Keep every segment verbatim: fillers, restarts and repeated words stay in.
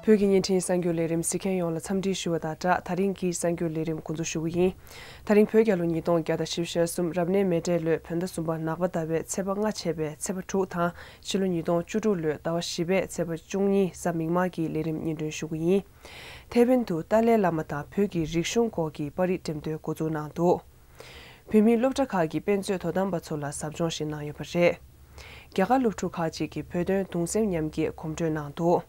བོད་ཀྱི་བརྙན་འཕྲིན་གསར་འགྱུར་ལས་རིམ་གཟིགས་མཁན་ཡོངས་ལ་འཚམས་འདྲི་ཞུ་བ་དང་སྦྲགས། ད་རིང་གི་གསར་འགྱུར་ལས་རིམ་འགོ་འཛུགས་ཞུ་གི་ཡིན། ད་རིང་བོད་རྒྱལ་ལོ་ཉིས་སྟོང་བརྒྱ་དང་བཞི་བཅུ་ཞེ་གསུམ་རབ་གནས་མེ་སྤྲེལ་ལོའི་བོད་ཟླ་གསུམ་པ་ནག་པ་ཟླ་བའི་ཚེས་པ་ལྔ་བྱས་པའི་ཚེས་པ་དྲུག་དང་ཕྱི་ལོ་ཉིས་སྟོང་བཅུ་དྲུག་ལོའི་ཟླ་བ་བཞི་པའི་ཚེས་པ་བཅུ་གཉིས་གཟའ་མིག་དམར་གྱི་ལས་རིམ་སྙན་སྒྲོན་ཞུ་གི་ཡིན། ཐའེ་ཝན་དུ་ཏཱ་ལའི་བླ་མ་དང་བོད་ཀྱི་རིག་གཞུང་སྐོར་གྱི་པར་རིས་འགྲེམས་སྟོན་འགོ་འཛུགས་གནང་འདུག་བོད་མིའི་སློབ་གྲྭ་ཁག་གི་དཔེ་མཛོད་དོ་དམ་པ་ཚོ་ལ་ཟབ་སྦྱོང་ཞིག་གནང་ཡོད་པ་རེད། རྒྱ་གར་སློབ་ཕྲུག་ཁག་ཅིག་གིས་བོད་དོན་གདུང་སེམས་མཉམ་སྐྱེད་གོམ་བགྲོད་གནང་འདུག་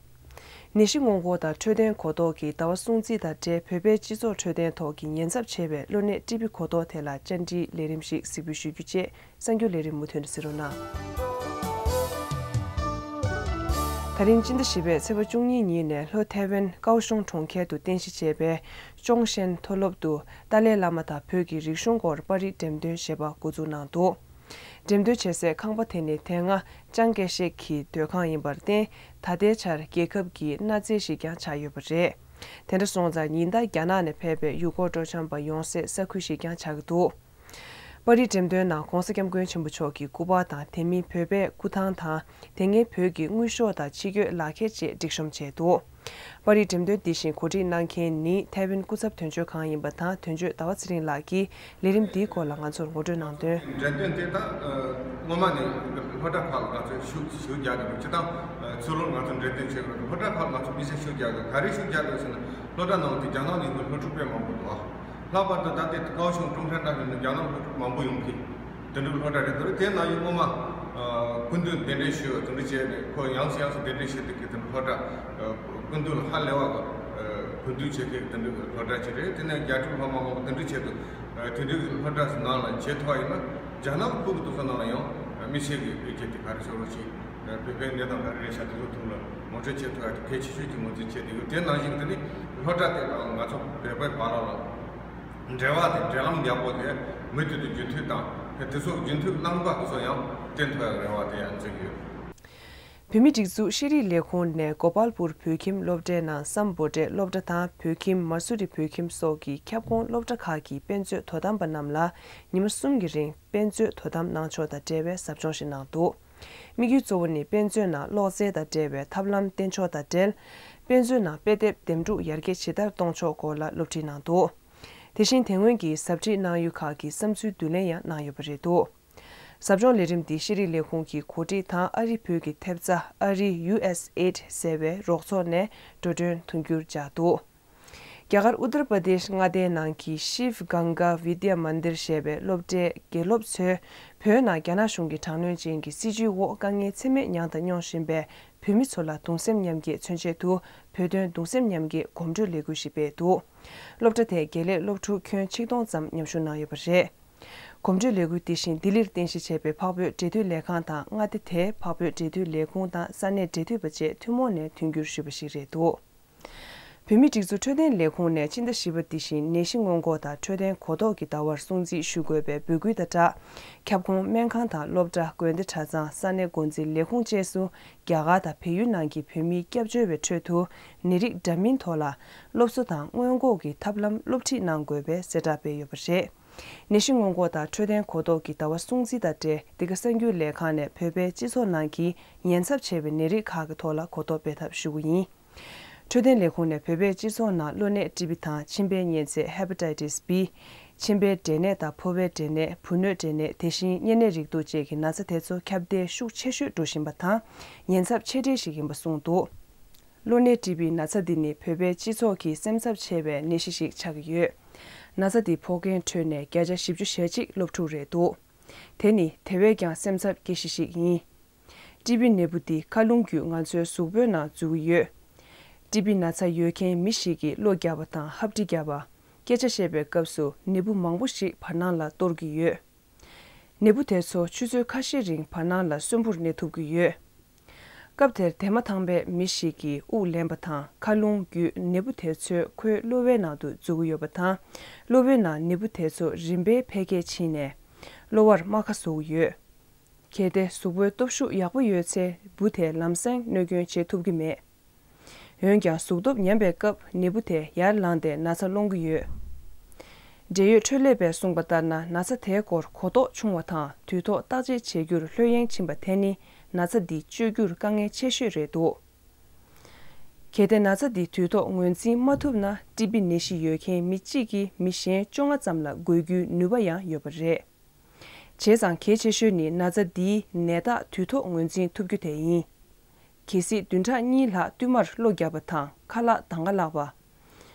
ནད་གཞི་སྔོན་འགོག་དང་འཕྲོད་བསྟེན་གོ་རྟོགས་ཀྱི་ཟླ་བ་སྲུང་བརྩི་དང་འབྲེལ་བོད་པའི་སྤྱི་ཚོགས་འཕྲོད་བསྟེན་ཐོག་གི་ཉེན་ཚབས་ཆེ་བའི་གློ་ནད་ཀྲི་བི་གོ་རྟོགས་ཐད་ལ་བཅར་འདྲིའི་ལས་རིམ་ཞིག་གཟིགས་འབུལ་ཞུ་རྒྱུ་བཅས། གསར་འགྱུར་ལས་རིམ་མུ་མཐུད་ནས་གཟིགས་རོགས་གནང་། ད་རིང་སྤྱི་ཟླ་བཞི་པའི་ཚེས་པ་བཅུ་གཉིས་ཉིན་ནས་ལྷོ་ཐའེ་ཝན་ཀའོ་ཤུང་གྲོང་ཁྱེར་དུ་རྟེན་གཞི་བྱས་པའི་ཅོང་ཤན་མཐོ་སློབ་ཏུ་ཏཱ་ལའི་བླ་མ་དང་བོད་ཀྱི་རིག་གཞུང་སྐོར་པར་རིས་འགྲེམས་སྟོན་ཞེས་པ་འགོ་འཛུགས་གནང་འདུག་འགྲེམས་སྟོན་བྱེད་སའི་ཁང་པ་དེ་ནི་དེ་སྔ་ཅང་ཀེ་ཤེག་གི་སྡོད་ཁང་ཡིན་པར་བརྟེན། ད་ལྟའི་ཆར་རྒྱལ་ཁབ་ཀྱི་གནའ་རྫས་ཤིག་ཀྱང་ཆགས་ཡོད་པ་རེད། དེ་འདྲ་སོང་ཙང་ཉིན་ལྟར་རྒྱ་ནག་ནས་ཕེབས་པའི་ཡུལ་སྐོར་སྤྲོ་འཆམ་པ་ཡོང་སའི་ས་ཁུལ་ཞིག་ཀྱང་ཆགས་ཀྱི་འདུག་པར་རིས་འགྲེམས་སྟོན་ནང་༧གོང་ས་༧སྐྱབས་མགོན་ཆེན་པོ་མཆོག་གི་སྐུ་པར་དང་དེ་མིན་བོད་པའི་སྐུ་ཐང་དང་། དེ་སྔའི་བོད་ཀྱི་དངུལ་ཤོག་དང་ཕྱི་སྐྱོད་ལག་ཁྱེར་བཅས་སྒྲིག་གཤོམ་བྱས་འདུག་པར་རིས་འགྲེམས་སྟོན་འདི་བཞིན་གོ་སྒྲིག་གནང་མཁན་ནི་ཐའེ་ཝན་སྐུ་ཚབ་དོན་གཅོད་ཁང་ཡིན་པ་དང་། དོན་གཅོད་ཟླ་བ་ཚེ་རིང་ལགས་ཀྱིས་ལས་རིམ་འདིའི་སྐོར་ལ་ང་ཚོར་ངོ་སྤྲོད་གནང་དོན། འགྲེམས་སྟོན་དེ་དག་སྔོན་མ་ནས་སློབ་གྲྭ་ཁག་ལ་ང་ཚོས་ཞུགས་ཞུགས་རྒྱག་གི་འདུག་སྤྱིར་བཏང་ཚུར་ལོག་ང་ཚོ་འགྲེམས་སྟོན་བྱེད་དགོས་འདུག་སློབ་གྲྭ་ཁག་ལ་ང་ཚོ་དམིགས་བསལ་ཞུགས་རྒྱག་གི་འདུག་ག་རེ་ཞུགས་རྒྱག་གི་འདུག་ཟེར་ན། སློབ་གྲྭ་ནང་དུ་རྒྱ་ནག་ནས་ཡོང་བའི་སློབ་ཕྲུག་དཔེ་མང་པོ་འདུག་ལྷག་པར་དུ་ད་ལྟའི་ཀའོ་ཤུང་ཀྲུང་ཧྲན་ཏང་ཡོན་ནི་རྒྱ་ནག་སློབ་ཕྲུག་མང་པོ་ཡོང་གི། དེ་འདྲའི་སློབ་གྲྭ་རེད་འདུག་དེ་ནང་ཡོད་སྔོན་མ་སྐུ་མདུན་གདན་འདྲེན་ཞུས་པ་དེ་འདྲ་བྱས་ནས། ཁོ་ཡང་སེ་ཡང་སེ་གདན་འདྲེན་ཞུས་དུས་ཀྱི་དེ་འདྲའི་སློབ་གྲྭ། སྐུ་མདུན་ལ་ཧ་ལས་པ་གི་གུས་འདུད་བྱེད་མཁན་དེ་འདྲའི་སློབ་གྲྭ་ཅིག་རེད། དེ་ནས་རྒྱ་སྤྲུལ་སློབ་མ་མང་པོ་དེ་འདྲ་བྱས་འདུག་དེ་འདྲའི་སློབ་གྲྭ་ནང་ལ་བྱེད་ཐུབ་པ་ཡིན་ན། རྒྱ་ནག་ཕུག་གི་སློབ་གྲྭ་ནང་ལ་ཡང་དམིགས་བསལ་གྱི་བེད་སྤྱད་དེ་ག་རེ་ཟེར་རོགས་ཅིག་བོད་པའི་གནས་སྟངས་ག་རེ་རེད་ཤག་དེ་ཚོ་ཐོག་ལ་ངོ་སྤྲོད་བྱེད་ཐུབ་ཡ་དེ་གལ་ཆེ་ཤོས་ཀྱི་ངོས་འཛིན་བྱས་བསྡད་ཡོད། དེ་ནང་བཞིན་དེ་ནི་སློབ་གྲྭ་དེ་དང་ང་ཚོ་བོད་པའི་བར་ལ་འབྲེལ་བ་དེ་འབྲེལ་ལམ་ཡག་པོ་དེ་མུ་མཐུད་དུ་རྒྱུན་མཐུད་དང་། དེ་ཚོ་རྒྱུན་མཐུད་གནང་བ་དེ་ཚོ་ཡང་བསྟན་ཐུབ་ཡ་རེ་བ་དེ་ཡང་འཛིན་ཡོད། བོད་མིའི་སྒྲིག་འཛུགས་ཤེས་རིག་ལས་ཁུངས་ནས་གོ་པལ་པུར་བོད་ཁྱིམ་སློབ་གྲྭའི་ནང་སམ་བྷོ་ཊའི་སློབ་གྲྭ་དང་། བོད་ཁྱིམ་མ་སུ་རི་བོད་ཁྱིམ་སོགས་ཀྱི་ཁྱབ་ཁོངས་སློབ་གྲྭ་ཁག་གི་དཔེ་མཛོད་དོ་དམ་པ་རྣམས་ལ་ཉི་མ་གསུམ་གྱི་རིང་དཔེ་མཛོད་དོ་དམ་གནང་ཕྱོགས་དང་འབྲེལ་བའི་ཟབ་སྦྱོང་ཞིག་གནང་འདུག་དམིགས་ཡུལ་གཙོ་བོ་ནི་དཔེ་མཛོད་ནང་ཀློག་རྩལ་དང་འབྲེལ་བའི་ཐབས་ལམ་བསྟེན་ཕྱོགས་དང་འབྲེལ། དཔེ་མཛོད་ནང་དཔེ་དེབ་འདེམས་སྒྲུག་ཡར་རྒྱས་ཇི་ལྟར་གཏོང་ཕྱོགས་སྐོར་ལ་སློབ་ཁྲིད་གནང་འདུག་དེ་བཞིན་དེ་སྔོན་གྱི་ཟབ་ཁྲིད་གནང་ཡུལ་ཁག་གི་བསམ་ཚུལ་བསྡུ་ལེན་ཡང་གནང་ཡོད་པ་རེད་འདུག་ཟབ་སྦྱོང་ལས་རིམ་འདི་ཤེས་རིག་ལས་ཁུངས་ཀྱི་གོ་སྒྲིག་དང་ཨ་རི་བོད་ཀྱི་ཐེབས་རྩ་ཨ་རི་ཡུ་ཨེས་ཨེ་ཌི་ཟེར་བའི་རོགས་ཚོགས་ནས་འགྲོ་གྲོན་དུང་སྒྱུར་བྱས་འདུག་རྒྱ་གར་ཨུ་ཏར་པ་དེཤ་མངའ་སྡེའི་ནང་གི་ཤིབ་གངྒ་བི་དྱ་མན་དིར་ཞེས་པའི་སློབ་གྲྭའི་དགེ་སློབ་ཚོས་བོད་ནང་རྒྱ་ནག་གཞུང་གི་དྲག་གནོན་ཅན་གྱི་སྲིད་བྱུས་འོག་དཀའ་ངལ་ཚད་མེད་མྱངས་དང་མྱོང་བཞིན་པའི་བོད་མི་ཚོ་ལ་གདུང་སེམས་མཉམ་སྐྱེད་མཚོན་ཆེད་དུ་བོད་དོན་གདུང་སེམས་མཉམ་སྐྱེད་གོམ་བགྲོད་ལས་འགུལ་ཞིག་སྤེལ་འདུག་སློབ་གྲྭ་དེའི་དགེ་ལས་སློབ་ཕྲུག་ཁྱོན་ཆིག་སྟོང་ཙམ་མཉམ་ཞུགས་གནང་ཡོད་པ་རེད། གོམ་བགྲོད་ལས་འགུལ་འདི་བཞིན་ལྡི་ལིར་རྟེན་གཞི་བྱས་པའི་འཕགས་བོད་འབྲེལ་མཐུད་ལས་ཁང་དང་། མངའ་སྡེ་དེའི་འཕགས་བོད་འབྲེལ་མཐུད་ལས་ཁུངས་དང་ས་གནས་འབྲེལ་མཐུད་པ་བཅས་ཐུན་མོང་ནས་མཐུན་འགྱུར་ཞུས་པ་ཞིག་རེད་འདུག་བོད་མིའི་སྒྲིག་འཛུགས་འཕྲོད་བསྟེན་ལས་ཁུངས་ནས་ཕྱི་ཟླ་བཞི་པ་འདི་བཞིན་ནད་གཞི་སྔོན་འགོག་དང་འཕྲོད་བསྟེན་གོ་རྟོགས་ཀྱི་ཟླ་བར་སྲུང་བརྩི་ཞུ་དགོས་པའི་འབོད་སྐུལ་དང་སྦྲགས། ཁྱབ་ཁོངས་སྨན་ཁང་དང་སློབ་གྲྭ། དགོན་སྡེ་གྲྭ་ཚང་། ས་གནས་འགོ་འཛིན་ལས་ཁུངས་བཅས་སུ་རྒྱ་གར་དང་བལ་ཡུལ་ནང་གི་བོད་མིའི་སྐྱབས་བཅོལ་བའི་ཁྲོད་དུ་ནད་རིགས་འདྲ་མིན་ཐོག་ལ་སློབ་གསོ་དང་སྔོན་འགོག་གི་ཐབས་ལམ་སློབ་ཁྲིད་གནང་དགོས་པའི་གསལ་བསྒྲགས་སྤེལ་ཡོད་པ་རེད། ནད་གཞི་སྔོན་འགོག་དང་འཕྲོད་བསྟེན་གོ་རྟོགས་ཀྱི་ཟླ་བ་སྲུང་བརྩི་དང་འབྲེལ། འདི་ག་གསར་འགྱུར་ལས་ཁང་ནས་བོད་པའི་སྤྱི་ཚོགས་ནང་གི་ཉེན་ཚབས་ཆེ་བའི་ནད་རིགས་ཁག་གི་ཐོག་ལ་གོ་རྟོགས་སྤེལ་ཐབས་ཞུ་གི་ཡིན། འཕྲོད་བསྟེན་ལས་ཁུངས་ནས་བོད་པའི་སྤྱི་ཚོགས་ནང་གློ་ནད་ཀྲི་བི་དང་མཆིན་པའི་གཉན་ཚད་Hepatitis B། མཆིན་པའི་འབྲས་ནད་དང་ཕོ་བའི་འབྲས་ནད། བུ་སྣོད་འབྲས་ནད། དེ་བཞིན་གཉན་ནད་རེག་དུག་བཅས་ཀྱི་ན་ཚ་དེ་ཚོ་ཁྱབ་གདལ་ཤུགས་ཆེ་ཤོས་འགྲོ་བཞིན་པ་དང་། ཉེན་ཚབས་ཆེ་གྲས་ཤིག་ཡིན་པ་གསུངས་འདུག་གློ་ནད་ཀྲི་བི་ན་ཚ་འདི་ནི་བོད་པའི་སྤྱི་ཚོགས་ཀྱི་སེམས་འཚབ་ཆེ་བའི་ནད་གཞི་ཞིག་ཆགས་ཀྱི་ཡོད། ན་ཚ་འདི་ཕོག་མཁན་ཁྲོད་ནས་བརྒྱ་ཆ་བཞི་བཅུ་ཞེ་གཅིག་སློབ་ཕྲུག་རེད་འདུག་དེ་ནི་དེ་བས་ཀྱང་སེམས་འཚབ་སྐྱེ་གཞི་ཞིག་ཡིན། ཀྲི་བི་ནད་འབུ་འདི་མཁའ་རླུང་བརྒྱུད་ང་ཚོའི་གཟུགས་པོའི་ནང་འཛུལ་གྱི་ཡོད། ཀྲི་བི་ན་ཚ་ཡོད་མཁན་མི་ཞིག་གིས་གློ་བརྒྱབ་པ་དང་ཧབ་དྲི་བརྒྱབ་པ། སྐད་ཆ་བཤད་པའི་སྐབས་སུ་ནད་འབུ་མང་པོ་ཞིག་བར་སྣང་ལ་གཏོར་གྱི་ཡོད། ནད་འབུ་དེ་ཚོ་ཆུ་ཚོད་ཁ་ཤས་རིང་བར་སྣང་ལ་གསོན་པོར་གནས་ཐུབ་ཀྱི་ཡོད། སྐབས་དེར་དེ་མ་ཐང་པའི་མི་ཞིག་གིས་དབུགས་ལེན་པ་དང་མཁའ་རླུང་བརྒྱུད་ནད་འབུ་དེ་ཚོས་ཁོའི་གློ་བའི་ནང་དུ་འཛུལ་གྱི་ཡོད་པ་དང་། གློ་བའི་ནང་ནད་འབུ་དེ་ཚོ་རིམ་པས་འཕེལ་རྒྱས་ཕྱིན་ནས་གློ་བར་རྨ་ཁ་བཟོ་གི་ཡོད། གལ་ཏེ་གཟུགས་པོའི་སྟོབས་ཤུགས་ཡག་པོ་ཡོད་ཚེ་འབུ་དེ་ལམ་སེང་གནོད་སྐྱོན་བྱེད་ཐུབ་ཀྱི་མེད། འོན་ཀྱང་གཟུགས་སྟོབས་ཉམས་པའི་སྐབས་ནད་འབུ་དེ་ཡར་ལངས་ཏེ་ན་ཚ་སློང་གི་ཡོད། འབྲེལ་ཡོད་འཕྲོད་ལས་པས་གསུངས་པ་ལྟར་ན། ན་ཚ་དེའི་སྐོར་གོ་རྟོགས་ཆུང་བ་དང་དུས་ཐོག་བརྟག་དཔྱད་བྱེད་རྒྱུར་ལྷོད་གཡེང་ཕྱིན་པ་དེ་ནི་ན་ཚ་འདི་བཅོས་རྒྱུར་དཀའ་ངལ་ཆེ་ཤོས་རེད་འདུག་གལ་ཏེ་ན་ཚ་འདི་དུས་ཐོག་ངོས་འཛིན་མ་ཐུབ་ན། ཊི་བི་ནད་གཞི་ཡོད་མཁན་མི་གཅིག་གིས་མི་གཞན་བཅོ་ལྔ་ཙམ་ལ་འགོས་རྒྱུའི་ནུས་པ་ཡང་ཡོད་པ་རེད། བྱས་ཙང་གལ་ཆེ་ཤོས་ནི་ན་ཚ་འདིའི་ནད་རྟགས་དུས་ཐོག་ངོས་འཛིན་ཐུབ་རྒྱུ་དེ་ཡིན། གལ་སྲིད་བདུན་ཕྲག་གཉིས་ལྷག་བསྟུད་མར་གློ་བརྒྱབ་པ་དང་ཁ་ལག་དང་ག་ལག་པ།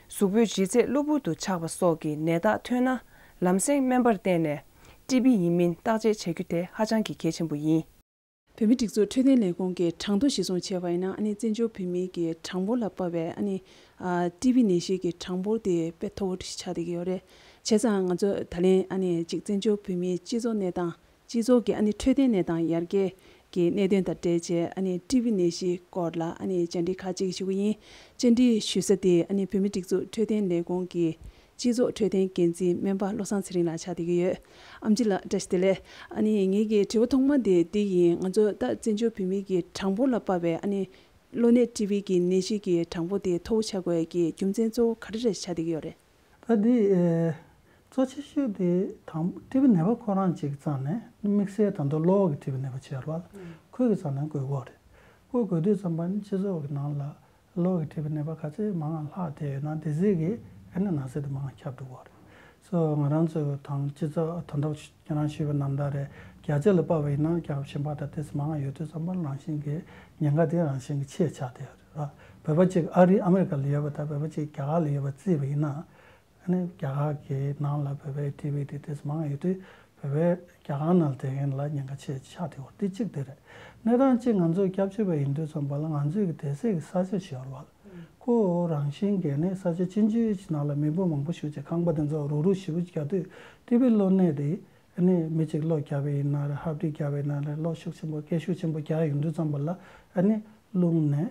གཟུགས་པོའི་ལྗིད་ཚད་གློ་བུར་དུ་ཆག་པ་སོགས་ཀྱི་ནད་རྟགས་ཐོན་ན། ལམ་སེང་སྨན་པར་བསྟེན་ནས་ཊི་བི་ཡིན་མིན་བརྟག་དཔྱད་བྱ་རྒྱུ་དེ་ཧ་ཅང་གི་གལ་ཆེན་པོ་ཡིན། བོད་མིའི་སྒྲིག་འཛུགས་འཕྲོད་བསྟེན་ལས་ཁུངས་ཀྱི་གྲངས་ཐོ་གཞིར་བཟུང་བྱས་པ་ཡིན་ན། ཨ་ནི་བཙན་བྱོལ་བོད་མིའི་གི་གྲངས་འབོར་ལ་དཔག་པའི་ཨ་ནི་ཨ་ཊི་བི་ནད་གཞི་གི་གྲངས་འབོར་དེ་དཔེ་མཐོ་བོ་ཆགས་བསྡད་ཀྱི་ཡོད་རེད། བྱས་ཙང་ང་ཚོ་ད་ལན་ཨ་ནི་ཅིག་བཙན་བྱོལ་བོད་མིའི་སྤྱི་ཚོགས་གནས་སྟངས། སྤྱི་ཚོགས་ཀྱི་ཨ་ནི་འཕྲོད་བསྟེན་གནས་སྟངས་ཡར་རྒྱས་ཀྱི་གནད་དོན་དང་འབྲེལ་བྱས། ཨ་ནི་ཊི་བི་ནད་གཞིའི་སྐོར་ལ་ཨ་ནི་བཅར་འདྲི་ཁག་ཅིག་ཞུ་གི་ཡིན། བཅར་འདྲི་ཞུ་ས་དེ་ཨ་ནི་བོད་མིའི་སྒྲིག་འཛུགས་འཕྲོད་བསྟེན་ལས་ཁུངས་ཀྱི་སྤྱི་ཚོགས་འཕྲོད་བསྟེན་འགན་འཛིན་སྨན་པ་བློ་བཟང་ཚེ་རིང་ལགས་ཆགས་བསྡད་ཀྱི་ཡོད། ཨེམ་ཆི་ལགས་བཀྲ་ཤིས་བདེ་ལེགས། ཨ་ནི་ངེད་ཀྱི་དྲི་བ་ཐོག་མ་དེ་འདི་ཡིན། ང་ཚོ་ད་བཙན་བྱོལ་བོད་མིའི་གི་གྲངས་འབོར་ལ་དཔག་པའི་ཨ་ནི་གློ་ནད་ཊི་བི་གི་ནད་གཞི་གི་གྲངས་འབོར་དེ་མཐོ་བོ་ཆགས་དགོས་ཀྱི་རྒྱུ་མཚན་གཙོ་བོ་ག་རེ་རེད་ཆགས་བསྡད་ཀྱི་ཡོད་རེད། ད་འདི་ཨེ་གཙོ་ཆེ་ཤོས་དེ་དང་ཊི་བི་ནད་པ་ཁོ་རང་གཅིག་ཙམ་ནས་དམིགས་བསལ་ད་དུང་གློ་བ་གི་ཊི་བི་ནད་པ་བྱས་རེད་བ། ཁོའི་གི་ཙམ་ནས་འགོས་ཀྱི་ཡོད་རེད། ཁོ་འགོས་དུས་ཙམ་པ་ནི་སྤྱི་ཚོགས་ཀྱི་ནང་ལ་གློ་བ་གི་ཊི་བི་ནད་པ་ག་ཚད་མང་ང་ལྷག་བསྡད་ཡོད་ན་དེ་ཙམ་གྱིས་ཨ་ནི་ན་ཚ་དེ་མང་ང་ཁྱབ་འགྲོ་གི་ཡོད་རེད། སོ་ང་རང་ཚོ་དང་སྤྱི་ཚོགས་ད་ལྟ་ཁྱེད་རང་ཞུས་པ་ནང་ལྟར་རེད། རྒྱ་ཆེ་ལ་དཔག་པ་ཡིན་ན་རྒྱལ་ཁབ་གཞན་པ་དང་དེ་ཙམ་མང་ང་ཡོད་དུས་ཙམ་པ་རང་བཞིན་གྱི་ཉེན་ཁ་དེ་རང་བཞིན་གྱི་ཆེ་ཆགས་བསྡད་ཡོད་རེད་བ། བོད་པ་གཅིག་ཨ་རི་ཨ་མེ་རི་ཀ་ལ་ཡོད་པ་དང་བོད་པ་གཅིག་རྒྱ་གར་ལ་ཡོད་པ་བརྩིས་པ་ཡིན་ན། ཨ་ནི་རྒྱ་གར་གྱི་ནང་ལ་བོད་པའི་ཊི་བི་དེ་དེ་ཙམ་མང་ཡོད་དུས་བོད་པའི་རྒྱ་གར་ནང་ལ་བསྡད་མཁན་ལ་ཉེན་ཁ་ཆེ་ཆགས་བསྡད་ཡོད་དེ་གཅིག་དེ་རེད། གནས་སྟངས་གཅིག་ང་ཚོས་སྐྱབས་བཅོལ་བ་ཡིན་དུས་ཙམ་པ་ལ་ང་ཚོས་ཀྱི་བསྡད་སའི་གི་ས་ཆ་ཞིག་ཡོད་རེད་བ། ཁོ་རང་བཞིན་གྱིས་ནི་ས་ཆ་ཆུང་ཆུང་ཞིག་ནང་ལ་མི་འབོར་མང་པོ་ཞིག་བྱས་ཁང་པ་དེ་ཚོ་རུག་རུག་ཞེ་པོ་ཅིག་རྒྱག་དུས་ཊི་བི་གློ་ནད་དེ་ཨ་ནི་མི་གཅིག་གློ་བརྒྱབ་པ་ཡིན་ན་རེད། ཧབ་སྦྲིད་བརྒྱབ་པ་ཡིན་ན་རེད། གློ་ཤུགས་ཆེན་པོ་སྐད་ཤུགས་ཆེན་པོ་རྒྱག་ཡོང་དུས་ཙམ་པ་ལ་ཨ་ནི་རླུང་ནས་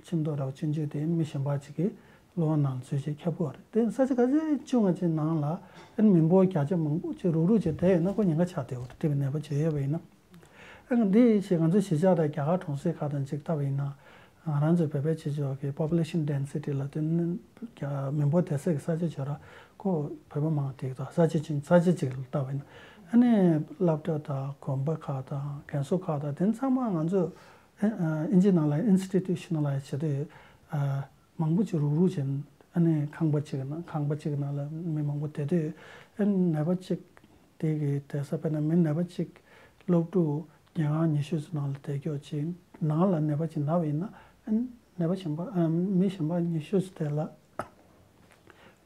ཁྱིམ་ཐོག་ར་བ་ཆུང་ཆུང་དེ་མི་གཞན་པ་ཅིག་གིས་གློ་བ་ནང་འཛུལ་བྱས་ཁྱབ་ཀྱི་ཡོད་རེད། དེ་ས་ཆ་ག་ཚོད་ཆུང་བ་ཅིག་ནང་ལ་ཨ་ནི་མི་འབོར་བརྒྱ་ཆ་མང་པོ་ཅིག་རུག་རུག་བྱས་བསྡད་ཡོད་ན་ཁོ་ཉེན་ཁ་ཆགས་བསྡད་ཡོད་རེད། ཊི་བི་ནད་པ་བྱས་ཡོད་པ་ཡིན་ན། ཨ་ནི་འདི་ཞིག་ང་ཚོ་གཞིས་ཆགས་དང་རྒྱ་གར་གྲོང་གསེབ་ཁག་དང་ཅིག་ལྟ་བ་ཡིན་ན། ང་རང་ཚོའི་བོད་པའི་སྤྱི་ཚོགས་ཀྱི་population density ལ་བརྟེན་ནས་རྒྱ་མི་འབོར་བསྡད་སའི་ས་ཆ་བྱས་ར་ཁོ་བོད་པ་མང་བསྡད་ཀྱི་འདུག་ས་ཆ་ཅིག་ས་ཆ་ཅིག་ལ་ལྟ་བ་ཡིན་ན། ཨ་ནི་སློབ་གྲྭ་དང་དགོན་པ་ཁག་དང་རྒན་གསོ་ཁག་དང་དེ་ཚང་མ་ང་ཚོས་ཨ་ཨིན་ཇི་ནང་ལ་institutionalize བྱེད་དུས་ཨ་མང་པོ་ཅིག་རུག་རུག་བྱས་ཨ་ནི་ཁང་པ་གཅིག་ནང་ཁང་པ་གཅིག་ནང་ལ་མི་མང་པོ་བསྡད་དུས་ཨ་ནི་ནད་པ་གཅིག་དེ་གི་བསྡད་ས་དཔེར་ན་མི་ནད་པ་གཅིག་སློབ་ཕྲུག་ཉལ་ཁང་ཉི་ཤུ་ཙམ་ནང་ལ་བསྡད་ཀྱོག་ཅིག་ནང་ལ་ནད་པ་ཅིག་ན་བ་ཡིན་ན་ཨ་ནི་ནད་པ་གཞན་པ་ཨ་མི་གཞན་པ་ཉི་ཤུ་ཙམ་དེ་ལ་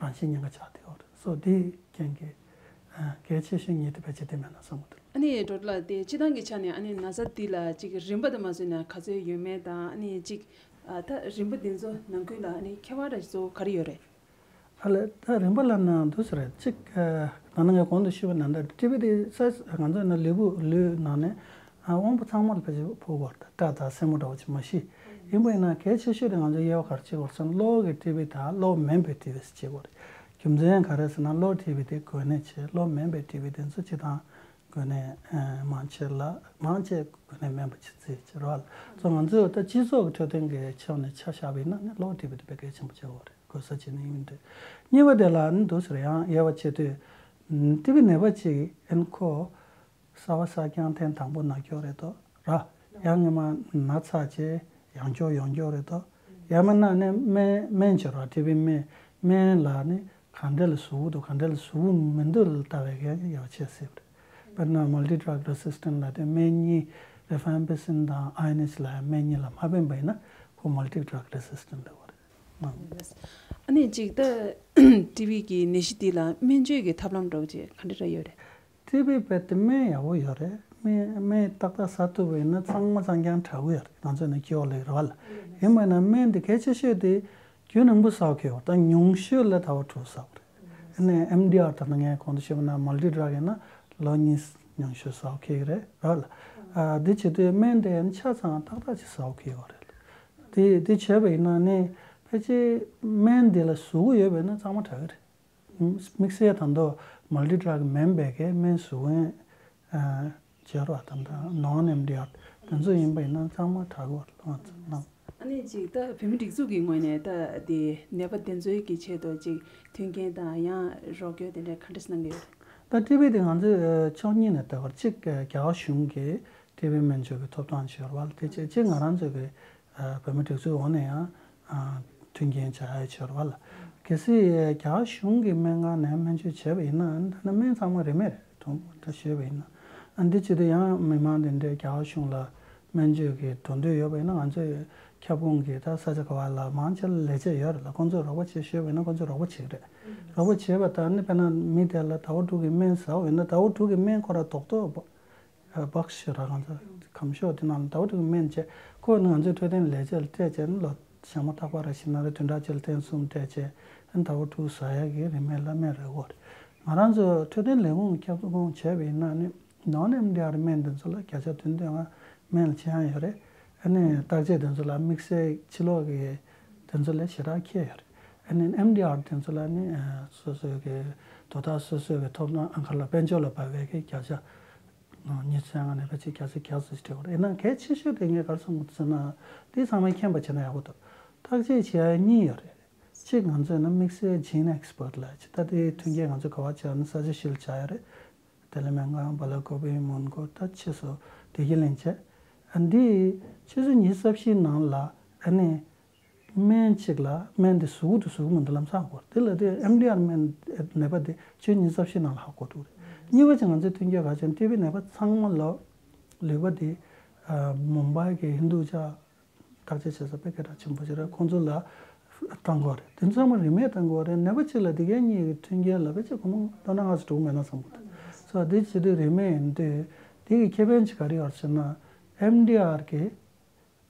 རང་བཞིན་ཉེན་ཁ་ཆགས་བསྡད་ཡོད་རེད། སོ་དེའི་རྐྱེན་གྱིས་ཨ་གལ་ཆེ་ཤོས་ཉིད་དེ་ཕལ་ཆེར་དེ་མེད་ན་བསམ་གྱི་འདུག་ཨ་ནི་ཌོག་ཊར་ལགས་དེ་སྤྱིར་བཏང་གི་ཆ་ནས་ཨ་ནི་ན་ཚ་འདི་ལ་ཅིག་རིམ་པ་དང་མ་བཟོས་ན་ག་ཚོད་ཡོད་མེད་དང་། ཨ་ནི་ཅིག་ཨ་ད་རིམ་པ་འདི་ཚོ་ནང་ཁུལ་ལ་ཨ་ནི་ཁྱད་པར་གཙོ་བོ་ག་རེ་ཡོད་རེད། ཨ་ལས་ད་རིམ་པ་ལབ་ན་འདུག་ཟེར་རེད་ཅིག་ཨ་ད་ནང་ངས་གོང་དུ་ཞུས་པ་ནང་ལྟར་ཊི་བི་དེ་ས་ང་ཚོ་ནི་ལུས་པོ་ལུས་ནང་ནས་ཨ་དབང་པོ་ཚང་མ་ལ་ཕལ་ཆེར་ཕོག་གི་ཡོད་རེད། སྐྲ་དང་སེན་མོ་འདྲ་བོ་ཅིག་མ་གཞི། ཡིན་པ་ཡིན་ན་གལ་ཆེ་ཤོས་དེ་ང་ཚོ་དབྱེ་བ་ག་རེ་ཕྱེ་དགོས་ཟེར་ན་གློ་བ་གི་ཊི་བི་དང་གློ་བ་མིན་པའི་ཊི་བི་ཟེར་ཕྱེ་དགོས་རེད། རྒྱུ་མཚན་ག་རེ་ཟེར་ན་གློ་བ་ཊི་བི་དེ་འགོས་ནད་ཆེ། གློ་བ་མིན་པའི་ཊི་བི་དེ་ཚོ་སྤྱིར་བཏང་འགོས་ནད་མང་ཆེ་ལ་མང་ཆེ་འགོས་ནད་མིན་པ་ཅིག་བརྩི་ཕྱིར་བ་ལ། སོ་ང་ཚོས་ད་སྤྱི་ཚོགས་ཀྱི་འཕྲོད་བསྟེན་གྱི་ཕྱོགས་ནས་ཆ་བཞག་པ་ཡིན་ན་ནི་གློ་བ་ཊི་བི་དེ་དཔེ་གལ་ཆེན་པོ་ཆགས་ཀྱི་ཡོད་རེད། འགོས་ས་བྱས་ནས་ཡིན་དུས་གཉིས་པ་དེ་ལ་ནི་འདུག་ཟེར་ཡང་དབྱེ་བ་ཕྱེ་དུས་ཊི་བི་ནད་པ་ཅིག་ཨན་ཁོ་གསར་བ་གསར་རྐྱང་ཐེངས་དང་པོ་ན་སྐྱོ་རེད་དོ་ར། ཡང་སྔོན་མ་ན་ཚར་རྗེས་ཡང་སྐྱོ་ཡོང་སྐྱོ་རེད་དོ། ཡང་མིན་ན་ནི་སྨན་སྨན་བྱེད་རོགས་ཊི་བི་སྨན་སྨན་ལ་ནི་ག་འདྲ་ལ་ཟུག་གི་འདུག་ག་འདྲ་ལ་ཟུག་གི་མི་འདུག་ལ་ལྟ་བའི་གི་ཡག་ཆེ་སྲིད་པ་རེད། དཔེར་ན་multi drug resistant ལ་དེ་སྨན་གཉིས་rifampicin དང་ionist ལ་སྨན་གཉིས་ལ་མ་ཕན་པ་ཡིན་ན་ཁོ་multi drug resistant ལ་བར། ཨ་ནི་ཅིག་ད་ཊི་བི་གི་ནད་གཞི་འདི་ལ་སྨན་བཅོས་ཀྱི་ཐབས་ལམ་འདྲ་བོ་ཅིག་ག་འདྲ་འདྲ་ཡོད་རེད། ཊི་བི་རྦད་དེ་སྨན་ཡག་པོ་ཡོད་རེད། སྨན་སྨན་ཏག་ཏག་ཟ་ཐུབ་པ་ཡིན་ན་གཙང་མ་གཙང་རྐྱང་དྲག་པོ་ཡོད་རེད། ང་ཚོ་ནི་སྐྱེ་བ་ལེགས་རེད་བ་ལ། ཡིན་པ་ཡིན་ན་སྨན་དེ་གལ་ཆེ་ཤོས་དེ་རྒྱུན་རིང་པོ་ཟ་དགོས་ཡོད་རེད། ད་ཉུང་ཤོས་ལ་ཟླ་བ་དྲུག་ཟ་དགོས་རེད། ཨ་ནི་ཨེམ་ཌི་ཨར་ད་ནི་ངས་གོང་དུ་ཞུས་པ་ན་མལ་ཊི་ཌྲག་ཡིན་ན་ལོ་གཉིས་ཉུང་ཤོས་ཟ་དགོས་ཀྱི་རེད་བ་ལ། ཨ་འདི་བྱེད་དུས་སྨན་དེ་ཡང་ཆ་ཚང་ཏག་ཏག་ཅིག་ཟ་དགོས་ཀྱི་ཡོད་རེད། དེ་དེ་བྱས་པ་ཡིན་ན་ནི་ཕལ་ཆེར་སྨན་དེ་ལ་ཟུག་གི་ཡོད་པ་ཡིན་ན་གཙང་མ་དྲག་གི་རེད། དམིགས་བསལ་ད་དུང་མལ་ཊི་ཌྲག་མིན་པའི་གི་སྨན་ཟུག་ཡོད་མཁན་བྱས་རོགས་དང་ད་ནོན་ཨེམ་ཌི་ཨར་དེ་ཚོ་ཡིན་པ་ཡིན་ན་གཙང་མ་དྲག་གི་རེད་ལོ་ང་ཚོ་ནང་། ཨ་ནི་ཅིག་ད་བོད་མི་སྒྲིག་འཛུགས་ཀྱི་ངོས་ནས་ད་དེ་ནད་པ་དེ་ཚོའི་གི་ཆེད་དུ་ཅིག་མཐུན་རྐྱེན་དང་ཡང་རོགས་སྐྱོར་དེ་འདྲ་ག་འདྲ་གནང་གི་ཡོད་རེད། ད་ཊི་བི་དེ་ང་ཚོས་ཕྱོགས་གཉིས་ནས་ལྟ་བར་གཅིག་རྒྱ་གར་གཞུང་གིས་ཊི་བི་སྨན་བཅོས་ཀྱི་ཐོབ་ཐང་བྱས་རོགས་ལ་དེ་བྱས་གཅིག་ང་རང་ཚོའི་གི་བོད་མི་སྒྲིག་འཛུགས་འོག་ནས་ཡང་ མཐུན་རྐྱེན་བྱ་ཡ་ཆེ་བ་ལ། གལ་སྲིད་རྒྱ་གཞུང་གི་སྨན་ཁང་ནས་སྨན་བཅོས་བྱས་པ་ཡིན་ན་ད་ནི་སྨན་ཚང་མ་རིན་མེད་རེད། དུང་ད་ཞུས་པ་ཡིན་ན། ཨ་འདི་བྱེད་དུས་ཡང་མི་མང་དེ་འདྲའི་རྒྱ་གཞུང་ལ་སྨན་བཅོས་ཀྱི་འགྲོ་འདོད་ཡོད་པ་ཡིན་ན་ང་ཚོའི་ཁྱབ་ཁོངས་ཀྱི་ད་ས་ཆ་ག་བ་ལ་མང་ཆེ་ལ་ལས་བྱེད་ཡོད་རེད་ལ། ཁོང་ཚོས་རོགས་པ་བྱེད་ཞུས་པ་ཡིན་ན་ཁོང་ཚོས་རོགས་པ་བྱེད་ཀྱི་རེད། རོགས་པ་བྱེད་པ་ད་ནི་དཔེར་ན་མི་དེ་ལ་ཟླ་བ་དྲུག་གི་སྨན་ཟ་བ་ཡིན་ན་ཟླ་བ་དྲུག་གི་སྨན་ཁོ་རང་རྡོག་རྡོག་བག་ཤ་ར་གང་ཚ་གམ་ཤོག་དེ་ནང་ལ་ཟླ་བ་དྲུག་སྨན་བྱས་ཁོ་ནི་ང་ཚོའི་འཕྲོད་བསྟེན་ལས་བྱེད་ལ་སྤྲད་བྱས་ནི་ལོ་ཞག་མ་ཐག་པ་ར་ཞིག་ན་རེ་བདུན་ཕྲག་གཅིག་ལ་ཐེངས་གསུམ་སྤྲད་བྱས་ཨ་ནི་ཟླ་བ་དྲུག་ཟ་ཡག་གི་རིན་མེད་ལ་སྨན་རེད་གོ། ང་རང་ཚོ་འཕྲོད་བསྟེན་ལས་ཁུངས་ཁྱབ་ཁོངས་བྱས་པ་ཡིན་ན་ནི་ནོན་ཨེམ་ཌི་ཨར་སྨན་དེ་ཚོ་ལ་བརྒྱ་ཆ་བདུན་བདུན་ལྔ་སྨན་ལ་ཆེ་ཡང་ཡོད་རེད། ཨ་ནི་བརྟག་དཔྱད་དེ་ཚོ་ལ་དམིགས་བསལ་ཕྱི་ལོགས་ཀྱི་དེ་ཚོ་ལས་ཞེ་དྲག་ཁྱད་ཡོད་རེད། ཨ་ནི་ཨེམ་ཌི་ཨར་དེ་ཚོ་ལ་ནི་སོ་སོའི་གི་དོ་བདག་སོ་སོའི་གི་ཐོབ་ཐང་ཨང་ཁ་ལ་དཔལ་འབྱོར་ལ་བབས་པའི་གི་བརྒྱ་ཆ་ཉི་ཤུ་རྩ་ལྔ་ནས་ཕལ་ཆེར་བརྒྱ་ཆ་བརྒྱ་ཙམ་ཞིག་སྤྲད་པ་རེད། ཡིན་ན་གལ་ཆེ་ཤོས་དེ་ངས་ག་རེ་བསམ་གྱི་འདུག་ཟེར་ན། དེ་ཚང་མས་མཁྱེན་པ་བྱས་ན་ཡག་པོ་འདུག་བརྟག་དཔྱད་བྱེད་ཡ་གཉིས་ཡོད་རེད། གཅིག་ང་ཚོས་ན་དམིགས་བསལ་ཇིན་ཨེག་སི་པར་ཊི་ལབ་ཅིག་ད་དེའི་མཐུན་རྐྱེན་ང་ཚོས་ག་བ་བྱས་ན་ས་ཆ་བཞི་ལ་བྱ་ཡ་རེད། དེ་ལ་སྨན་ཁང་བ་ལ་ཀོ་པི་མོན་གྷོ་ད་ཕྱིས་སུ་བདེ་སྐྱིད་གླིང་བྱས། ཨ་འདི་ཆུ་ཚོད་ཉི་ཤུ་རྩ་བཞིའི་ནང་ལ་ཨ་ནི། སྨན་གཅིག་ལ་སྨན་དེ་ཟུག་གི་འདུག་ཟུག་གི་མི་འདུག་ལམ་སང་གོ་དེ་ལ་དེ་ཨེམ་ཌི་ཨར་སྨན་ནད་པ་དེ་ཆུ་ཉི་ཤུ་རྩ་བཞི་ནང་ལ་ཧ་གོ་འདུག་རེད། གཉིས་པ་ཅིག་ང་ཚོའི་མཐུན་རྐྱེན་ག་ཅན་ཊི་བི་ནད་པ་ཚང་མ་ལ་ལུས་པ་དེ་མུམ་བྷའི་གི་ཧིན་དུ་ཅག་བརྟག་དཔྱད་བྱེད་ས་དཔེ་སྐད་གྲགས་ཆེན་པོ་ཅིག་རེད། ཁོང་ཚོ་ལ་བཏང་གོ་རེད། དེ་ཚང་མ་རིན་མེད་བཏང་གོ་རེད། ནད་པ་གཅིག་ལ་དེ་གའི་གཉིས་ཀྱི་མཐུན་རྐྱེན་ལ་དཔེ་ཆ་སྒོར་མོ་ལོ་ན་ལྔ་བཅུ་དྲུག་མེད་ན་བསམ་གོ་འདུག་སོ་དེ་བྱེད་དུས་རིན་མེད་ཡིན་དུས་དེ་གི་ཁེ་ཕན་ཅིག་ག་རེ་ཡོད་ཟེར་ན་ཨེམ་ཌི་ཨར་གི་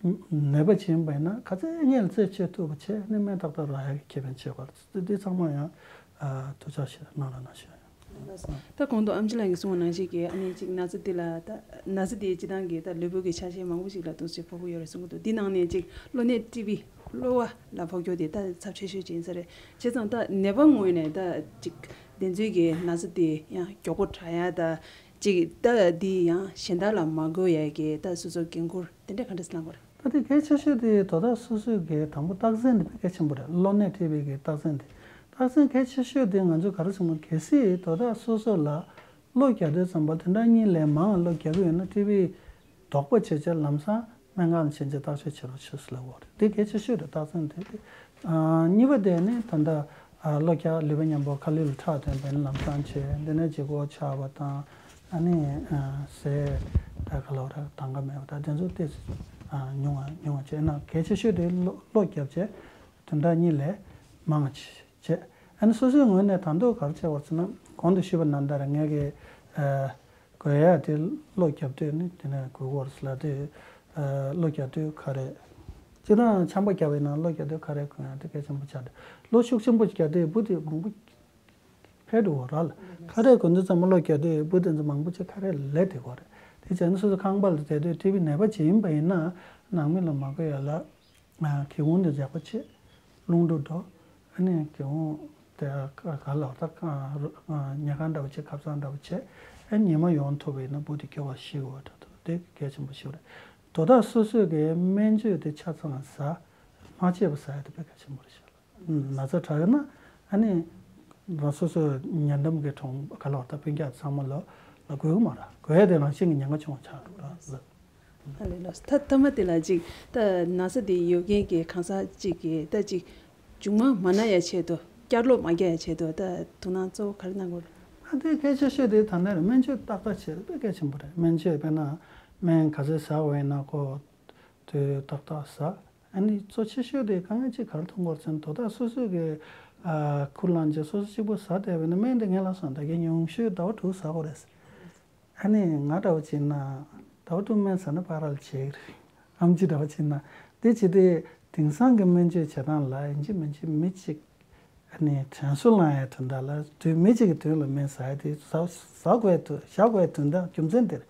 ནད་པ་ཅིག་ཡིན་པ་ཡིན་ན་ག་ཚད་སྔོན་ལ་རྩད་གཅོད་ཐུབ་པ་བྱས་ནས་སྨན་ཏག་ཏག་རག་ཡག་གི་ཁེ་ཕན་ཆེ་བ་རེད། འདི་ཚང་མ་ཡང་ཐུགས་འཇགས་བྱས་གནང་རོགས་གནང་ཞུ་ཡ་ཡིན། ད་གོང་དུ་ཨམ་ཆི་ལགས་ཀྱིས་གསུངས་པ་ནང་བཞིན་གྱི་ཨ་ནི་གཅིག་ན་ཚ་འདི་ལ་ད་ན་ཚ་འདིའི་སྤྱི་བཏང་གི་ད་ལུས་པོ་གི་ཆ་ཤས་མང་པོ་ཞིག་ལ་འདུག་སེ་ཕོག་གི་ཡོད་རེད་གསུང་གི་འདུག་འདི་ནང་ནས་གཅིག་གློ་ནད་ཊི་བི་གློ་བ་ལ་ཕོག་རྒྱུ་དེ་ད་ཚབས་ཆེ་ཤོས་ཅིག་ཡིན་ས་རེད། བྱས་ཙང་ད་ནད་པ་ངོས་ནས་ད་གཅིག་བདེན་འཚོལ་གྱི་ན་ཚ་འདི་ཡང་མགྱོགས་པོ་དྲག་ཡ་ད། ཅིག་ད་འདི་ཡང་གཞན་དག་ལ་མ་འགོས་ཡས་ཀྱི་ད་སོ་སོ་འགན་འཁུར་དེ་འདྲ་ག་འདྲ་སེ་བླང་དགོས་རེད། ད་དེ་གལ་ཆེ་ཤོས་དེ་དོ་བདག་སོ་སོའི་གི་དང་པོ་རྟགས་མཚན་དེ་དཔེ་གལ་ཆེན་པོ་རེད། གློ་ནད་ཊི་བི་གི་རྟགས་མཚན་དེ། རྟགས་མཚན་གལ་ཆེ་ཤོས་དེ་ང་ཚོས་ག་རེ་ཟེར་ན་གལ་སྲིད་དོ་བདག་སོ་སོ་ལ་གློ་རྒྱག་དུས་ཙམ་པ་དེ་འདྲ་གཉིས་ལས་མང་གློ་རྒྱག་གི་ཡོད་ན་ཊི་བི་དོགས་པ་བྱས་བྱས་ལམ་སང་སྨན་ཁང་ལ་ཕྱིན་བྱས་བརྟག་དཔྱད་བྱེད་རོགས་བྱེད་ཟེར་ལབ་ཡོད་རེད། དེ་གལ་ཆེ་ཤོས་རེད་རྟགས་མཚན་དེ་དེ། གཉིས་པ་དེ་ནི་ད་ལྟ་གློ་རྒྱག་ལུས་པ་མཉམ་པོ་ཁ་ལུད་ལ་ཁྲག་ཐོན་པའི་ལམ་སང་བྱས་འདི་ནས་ལྗིད་ཁོག་ཆག་པ་དང་ཨ་ནི་ཟས་ད་ག་ལོ་རེ་དང་ག་མེད་པ་དང་དེ་ཚོ་ཏོག་ཙམ་ཉུང་བ་ཉུང་བ་བྱས་ན་གལ་ཆེ་ཤོས་དེ་གློ་རྒྱབ་བྱས་དོན་དག་གཉིས་ལས་མང་བ་བྱས། ཨ་ནི་སོ་སོའི་ངོས་ནས་ད་དུང་ག་རེ་བྱས་པ་ཟེར་ན་གོང་དུ་ཞུས་པ་ནང་ལྟར་ངས་ཀྱི། གོ་ཡ་དེ་གློ་རྒྱབ་དུས་ནི་དེ་ནས་གོ་གོ་རེད་ལབ་དུས། གློ་རྒྱག་དུས་ཁ་རས། སྤྱིར་བཏང་ཆམ་པ་རྒྱག་པའི་ནང་གློ་རྒྱག་དུས་ཁ་རས་གོན་ཡ་དེ་གལ་ཆེན་པོ་ཆགས་འདུག་གློ་ཤུགས་ཆེན་པོ་རྒྱག་དུས་འབུ་དེ་མང་པོ་འཕེལ་འགྲོ་གི་རེད་ལ། ཁ་རས་གོན་དུས་ཙམ་པ་གློ་རྒྱག་དུས་འབུ་དེ་ཚོ་མང་པོ་ཅིག་ཁ་རས་ལས་དེ་གོ་རེད། དེ་བྱས་ན་སོ་སོ་ཁང་པ་ལ་བསྡད་དུས་ཊི་བི་ནད་པ་ཅིག་ཡིན་པ་ཡིན་ན་ནང་མི་ལ་མ་གོ་ཡ་ལ། སྒེའུ་ཁུང་དེ་ཡག་པོ་བྱེད། རླུང་འགྲོ་འགྲོ། ཨ་ནི་སྒེའུ་ཁུང་དེ་ག་ལ་བར་ཐག་ཉལ་ཁང་འདྲ་བོ་བྱེད། ཁབ་ཚང་འདྲ་བོ་བྱེད། ཨ་ཉི་མ་ཡོང་ཐུབ་པ་ཡིན་ན་འབུ་དེ་སྐྱོ་བ་ཞིག་འོ་འདྲ་འདུག་དེ་གལ་ཆེན་པོ་ཞིག་རེད། དོ་བདག་སོ་སོས་ཀྱི་སྨན་བཅོས་དེ་ཆ་ཚང་ཟ། མ་བྱས་པ་ཟ་ཡ་དེ་དཔེ་གལ་ཆེན་པོ་རེད་ཤག་ན་ཚ་དྲག་ཡོད་ན་ཨ་ནི་རང་སོ་སོ་ཉེ་འགྲམ་གྱི་གྲོང་ག་ལ་བར་ཐག་སྤུན་ཀྱག་ཚང་མ་ལ་ལ་འགོས་ཀྱི་མ་རེད། འགོས་ཡ་དེ་རང་བཞིན་གྱི་ཉེན་ཁ་ཆུང་བ་ཆགས་འགྲོ་ར་ལ། ཨ་ལས་ལགས་སོ། ད་མཐའ་མ་དེ་ལ་ཅིག་ད་ན་ཚ་དེ་ཡོད་མཁན་གྱི་གང་ཟག་ཅིག་གིས་ད་ཅིག་མཇུག་མ་མ་ན་ཡ་ཆེད་དུ་བསྐྱར་ལོག་མ་རྒྱག་ཡ་ཆེད་དུ་ད་དོ་སྣང་གཙོ་བོ་ག་རེ་གནང་དགོས་རེད། ཨ་དེ་གལ་ཆེ་ཤོས་དེ་ད་ལྟ་རེད། སྨན་བཅོས་ཏག་ཏག་བྱེད་དཔེ་གལ་ཆེན་པོ་རེད། སྨན་བཅོས་དཔེར་ན་སྨན་ག་ཚོད་ཟ་བ་ཡིན་ན་ཁོ་དུས་ཏག་ཏག་ཟ། ཨ་ནི་གཙོ་ཆེ་ཤོས་དེ་དཀའ་ངལ་ཅིག་ག་རེ་མཐོང་གི་ཡོད་ཟེར་ན་དོ་བདག་སོ་སོས་ཀྱི་ཨ་ཁུར་བླངས་བྱས་སོ་སོ་གཅིག་པུ་ཟ་བསྡད་པ་ཡིན་ན་སྨན་དེ་ངས་ལབ་སོང་། ད་གིན་ཉུང་ཤོས་ཟླ་བ་དྲུག་ཟ་དགོས་རེད། ཨ་ནི་ང་འདྲ་བོ་བྱས་ན་ཟླ་བ་དྲུག་སྨན་ཟ་ན་ཕར་ར་ལ་བྱེད་ཀྱི་རེད། ཨམ་ཆི་འདྲ་བོ་བྱས་ན་དེ་བྱེད་དུས་དེང་སང་གི་སྨན་བཅོས་བྱེད་སྟངས་ལ་ཡིན་གཅིག་མིན་གཅིག་མི་གཅིག་ཨ་ནི་དྲན་གསོ་བསླང་ཡའི་དོན་དག་ལ་དུས་མི་གཅིག་གི་དུས་ལ་སྨན་ཟ་ཡ་དེ་ཟ་ཟ་དགོས་དུས་བཞག་དགོས་དོན་དག་རྒྱུ་མཚན་དེ་རེད།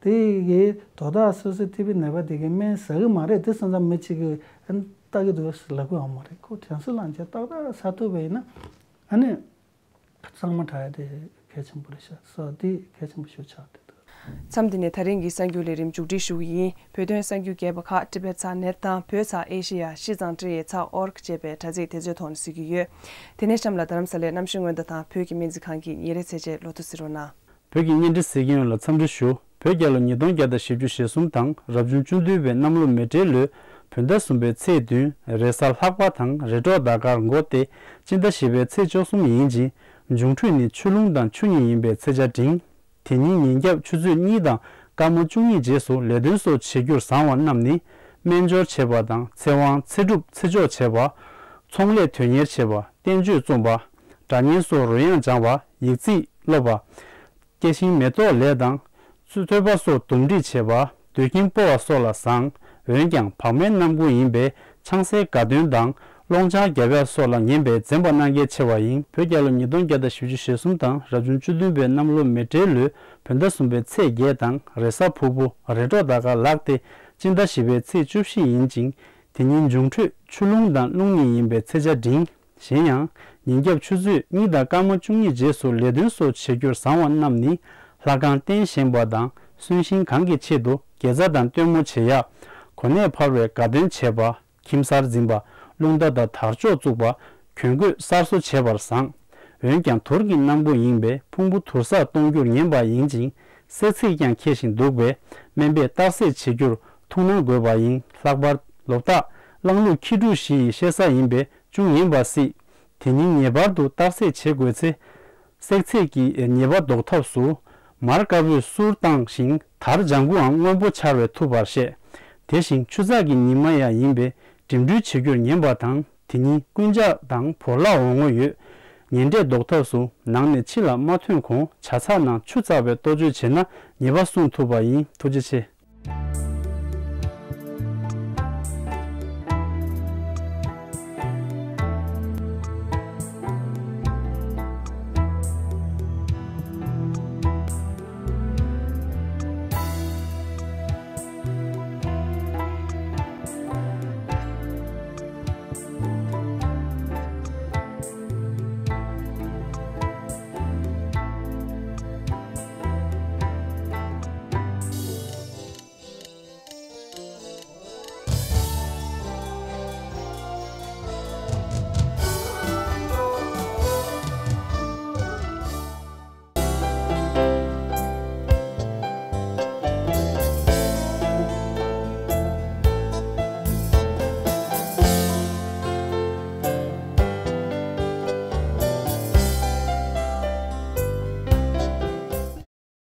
དེ་ཡི་དོ་བདག་སོ་སོའི་ཊི་བི་ནད་པ་དེ་གའི་སྨན་ཟ་གི་མ་རེད་དེ་སོང་ཙང་མི་གཅིག་གིས་ཨ་ནི་ལྟ་གི་འདུག་ལབ་དགོས་ཡོད་མ་རེད། ཁོ་དྲན་གསོ་བསླངས་བྱས་ཏག་ཏག་ཟ་ཐུབ་པ་ཡིན་ན་ཨ་ནི་གཙང་མ་དྲག་ཡ་དེ་གལ་ཆེན་པོ་རེད་ཤག་སོ་དེ་གལ་ཆེན་པོ་ཞིག་ཆགས་བསྡད་འདུག་མཚམས་འདི་ནས་ད་རིང་གི་གསར་འགྱུར་ལས་རིམ་མཇུག་སྒྲིལ་ཞུ་གི་ཡིན། བོད་དོན་གསར་འགྱུར་རྒྱས་པ་ཁག་ཊི་བེཊ་ཚགས་ནེཊ་དང་བོད་ཚགས་ཨེ་ཤེ་ཡ་ཤིས་ཙང་ཀྲི་ཡའི་ཚགས་ཨོར་གི་ཅེས་པའི་དྲ་ཚིགས་དེ་ཚོའི་ཐོག་ནས་གཟིགས་ཀྱི་ཡོད། དེ་ནས་གཤམ་ལ་རྡ་རམ་ས་ལའི་གནམ་གཤིས་སྔོན་བརྡ་དང་བོད་ཀྱི་སྨན་རྩིས་ཁང་གི་ཉིན་རེའི་ཚེས་ཆའི་ལོ་ཐོ་གཟིགས་རོགས་གནང་། བོད་ཀྱི་གཉེན་སྒྲིག་ཟས་ཀྱི་ཡོན་ལ་འཚམས་འདྲི་ཞུ། བོད་རྒྱལ་ལོ་ཉིས་སྟོང་བརྒྱ་དང་བཞི་བཅུ་ཞེ་གསུམ་དང་རབ་བྱུང་བཅུ་བདུན་པའི་གནམ་ལོ་མེ་སྤྲེལ་ལོའི་ བོད་ཟླ་གསུམ་པའི་ཚེས་བདུན་རེས་གཟའ་ལྷག་པ་དང་རེས་གྲོགས་ཟླ་སྐར་འགོ་སྟེ་སྤྱི་ཟླ་བཞི་པའི་ཚེས་བཅུ་གསུམ་ཡིན་ཅིང་། འབྱུང་འཕྲོད་ནི་ཆུ་རླུང་དང་ཆུ་གཉིས་ཡིན་པའི་ཚེས་ཆ་འབྲིང་། དེ་ཉིན་ཉིན་རྒྱབ་ཆུ་ཚོད་གཉིས་དང་སྐར་མ་བཅུ་གཉིས་རྗེས་སུ་ལས་དོན་སོགས་བྱེད་རྒྱུར་བཟང་བ་རྣམས་ནི། སྨན་སྦྱོར་བྱེད་པ་དང་ཚེ་དབང་ཚེ་སྒྲུབ་ཚེ་ཆོག་བྱེད་པ། ཚོང་ལས་དོན་གཉེར་བྱེད་པ། བསྟན་བཅོས་རྩོམ་པ། སྒྲ་སྙན་སོགས་རོལ་དབྱངས་སྦྱང་བ། ཡིག་རྩིས་སློབ་པ། སྐྱེ་ཤིང་མེ་ཏོག་ལས་དང་། ཚོས་པ་སོགས་འདུམ་འགྲིག་བྱེད་པ། སྡོད་ཁྱིམ་སྤོ་བ་སོགས་ལ་བཟང་། འོན་ཀྱང་བག་མེད་རྣམ་ཀུན་ཡིན་པས་ཆང་སའི་དགའ་སྟོན་དང་སློང་ཆང་རྒྱབ་ཡག་སོགས་ལ་ངན་པས་འཛེམ་པ་གནང་གལ་ཆེ་བ་ཡིན། བོད་རྒྱལ་ལོ་ཉིས་སྟོང་བརྒྱ་དང་བཞི་བཅུ་ཞེ་གསུམ་དང་རབ་བྱུང་བཅུ་བདུན་པའི་གནམ་ལོ་མེ་སྤྲེལ་ལོའི་བོད་ཟླ་གསུམ་པའི་ཚེས་བརྒྱད་དང་རེས་གཟའ་ཕུར་བུ་རེས་གྲོགས་ཟླ་སྐར་ལག་སྟེ་སྤྱི་ཟླ་བཞི་པའི་ཚེས་བཅུ་བཞི་ཡིན་ཅིང་། དེ་ཉིན་འབྱུང་འཕྲོད་ཆུ་རླུང་དང་རླུང་གཉིས་ཡིན་པའི་ཚེས་ཆ་འབྲིང་། གཞན་ཡང་། ཉིན་རྒྱབ་ཆུ་ཚོད་གཉིས་དང་སྐར་མ་བཅུ་གཉིས་རྗེས་སུ་ལས་དོན་སོགས་བྱེད་རྒྱུར་བཟང་བ་རྣམས་ནི། ལྷ་ཁང་རྟེན་བཞེངས་པ་དང་གསོན་གཤིན་གང་གི་ཆེད་དུ་དགེ་རྩ་དང་སྟོན་མོ་བྱེད་ཡག་གོ་གནས་འཕར་བའི་དགའ་སྟོན་བྱེད་པ། ཁྱིམ་གསར་འཛིན་པ། རླུང་རྟ་དང་དར་ལྕོག་བཙུགས་པ། གྱོན་གོས་གསར་བཟོ་བྱེད་པར་བཟང་། འོན་ཀྱང་དུར་གྱི་རྣམ་ཀུན་ཡིན་པས་ཕུང་པོ་དུར་སར་གཏོང་རྒྱུར་ངན་པ་ཡིན་ཅིང་། བསྲེག་ཚིགས་ཀྱང་འཁེལ་ཞིང་འདུག་པས་སྨན་པས་བརྟག་དཔྱད་བྱེད་རྒྱུར་ཐུགས་སྣང་དགོས་པ་ཡིན། ལྷག་པར་ལོ་རྟགས་གླང་ལུག་ཁྱི་འབྲུག་བཞི་ཡི་བཤད་ས་ཡིན་པས་ཅུང་ངན་པ་སྲིད། དེ་ཉིན་ངེས་པར་དུ་བརྟག་དཔྱད་བྱེད་དགོས་ཚེ། བསྲེག་ཚིགས་ཀྱི་ཉེས་པ་ཟློག་ཐབས་སུ། མར་དཀར་པོས་གསུར་བཏང་ཞིང་དར་ལྗང་གུའམ་སྔོན་པོ་འཕྱར་བས་ཐུབ་པར་བཤད། དེ་བཞིན་ཆུ་ཚགས་ཀྱི་ཉི་མ་ཡང་ཡིན་པས་འགྲིམ་འགྲུལ་བྱེད་རྒྱུར་ངན་པ་དང་དེ་ཉིན་རྐུན་ཇག་དང་བོར་བརླག་འོང་ངོ་ཡོད། ངན་འབྲས་ཟློག་ཐབས་སུ་ནང་ནས་ཕྱི་ལ་མ་ཐོན་གོང་ཇ་ཚགས་ནང་ཆུ་བཙགས་པའི་གཏོ་བཅོས་བྱས་ན་ཉེས་པ་སྲུང་ཐུབ་པ་ཡིན། ཐུགས་རྗེ་ཆེ།